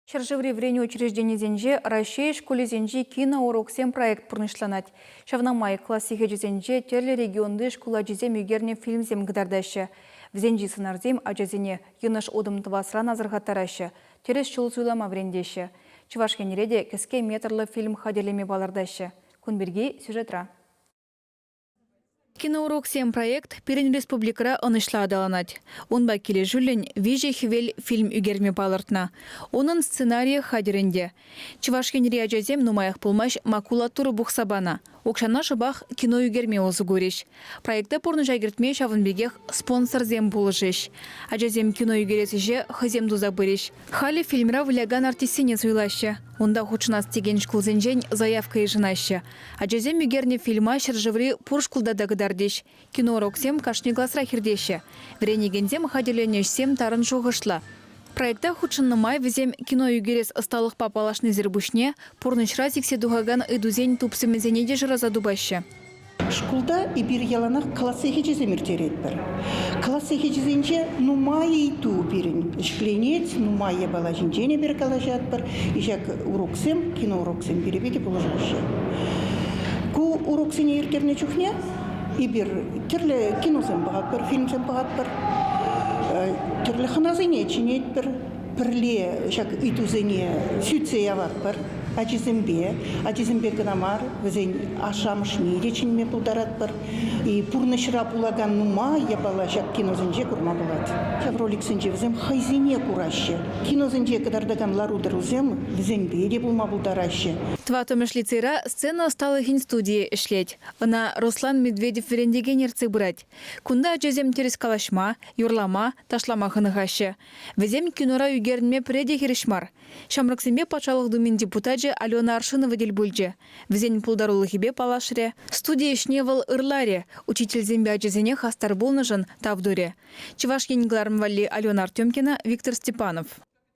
Ҫӗршыври вӗренӳ учрежденийӗсенче Раҫҫей шкулӗсенчи киноуроксем проект пурнӑҫланать. Ҫавна май класс сехечӗсенче тӗрлӗ регионти шкул ачисем ӳкернӗ фильмсем кӑтартаҫҫӗ. Вӗсенчи сӑнарсем ачасене йӑнӑш утӑм тӑвасран асӑрхаттараҫҫӗ, тӗрӗс ҫул суйлама вӗрентеҫҫӗ. Чӑваш Енре те кӗске метрлӑ фильм хатӗрлеме палӑртаҫҫӗ. Кун пирки сюжетра. Киноуроксем проект пирӗн республикӑра ӑнӑҫлӑ аталанать. Унпа килӗшӳллӗн «Виҫӗ хӗвел» фильм ӳкерме палӑртнӑ. Унӑн сценарийӗ хатӗр ӗнтӗ. Чӑваш Енри ачасем нумаях пулмасть макулатура пухса панӑ. Укҫана шӑпах кино ӳкерме усӑ курӗҫ. Проекта пурнӑҫа кӗртме ҫавӑн пекех спонсорсем пулӑшӗҫ. Ачасем кино ӳкерес ӗҫе хӑйсем туса пырӗҫ. Халӗ фильмра вылякан артистсене суйлаҫҫӗ. Унта хутшӑнас текен шкулсенчен заявка йышӑнаҫҫӗ. Ачасем ӳкернӗ фильма ҫӗршыври пур шкулта та кӑтартӗҫ. Киноуроксем кашни класрах иртеҫҫӗ. Вӗренекенсем хатӗрленӗ ӗҫсем тарӑн шухӑшлӑ. Проекта хутшӑннӑ май вӗсем кино ӳкерес ӑсталӑхпа паллашнисӗр пуҫне пурнӑҫра сиксе тухакан ыйтусен тупсӑмӗсене те шыраса тупаҫҫӗ. Шкулта эпир яланах класс сехечӗсем ирттеретпӗр. Класс сехечӗсенче нумай ыйту пирӗн ҫӗкленет, нумай япала ҫинчен эпир калаҫатпӑр. Ҫак уроксем, киноуроксем пире питӗ пулӑшаҫҫӗ. Ку уроксене ирттернӗ чухне эпир тӗрлӗ киносем пӑхатпӑр, фильмсем пӑхатпӑр, тӗрлӗ хӑнасене чӗнетпӗр, пӗрле ҫак ыйтусене сӳтсе яватпӑр ачисемпе. Ачисемпе кӑна мар, вӗсен ашшӗ-амӑшне те чӗнме пултаратпӑр. И пурнӑҫра пулакан нумай япала ҫак киносенче курма пулать. Ҫав роликсенче вӗсем хӑйсене кураҫҫӗ. Киносенче кӑтартакан лару-тӑрусем вӗсемпе те пулма пултараҫҫӗ. Тӑваттӑмӗш лицейра сцена ӑсталӑхӗн студийӗ ӗҫлет. Ӑна Руслан Медведев вӗрентекен ертсе пырать. Кунта ачасем тӗрӗс калаҫма, юрлама, ташлама хӑнӑхаҫҫӗ. Вӗсем кинора ӳкерӗнме пӗрре те хирӗҫ мар. Ҫамрӑксемпе Патшалӑх Думин депутачӗ Алена Аршинова тӗл пулчӗ. Вӗсен пултарулӑхӗпе паллашрӗ. Студи ӗҫне вӑл ырларӗ, учительсемпе ачасене хастар пулнӑшӑн тав турӗ. Чӑваш Ен кӑларӑм валли Алена Артемкина, Виктор Степанов.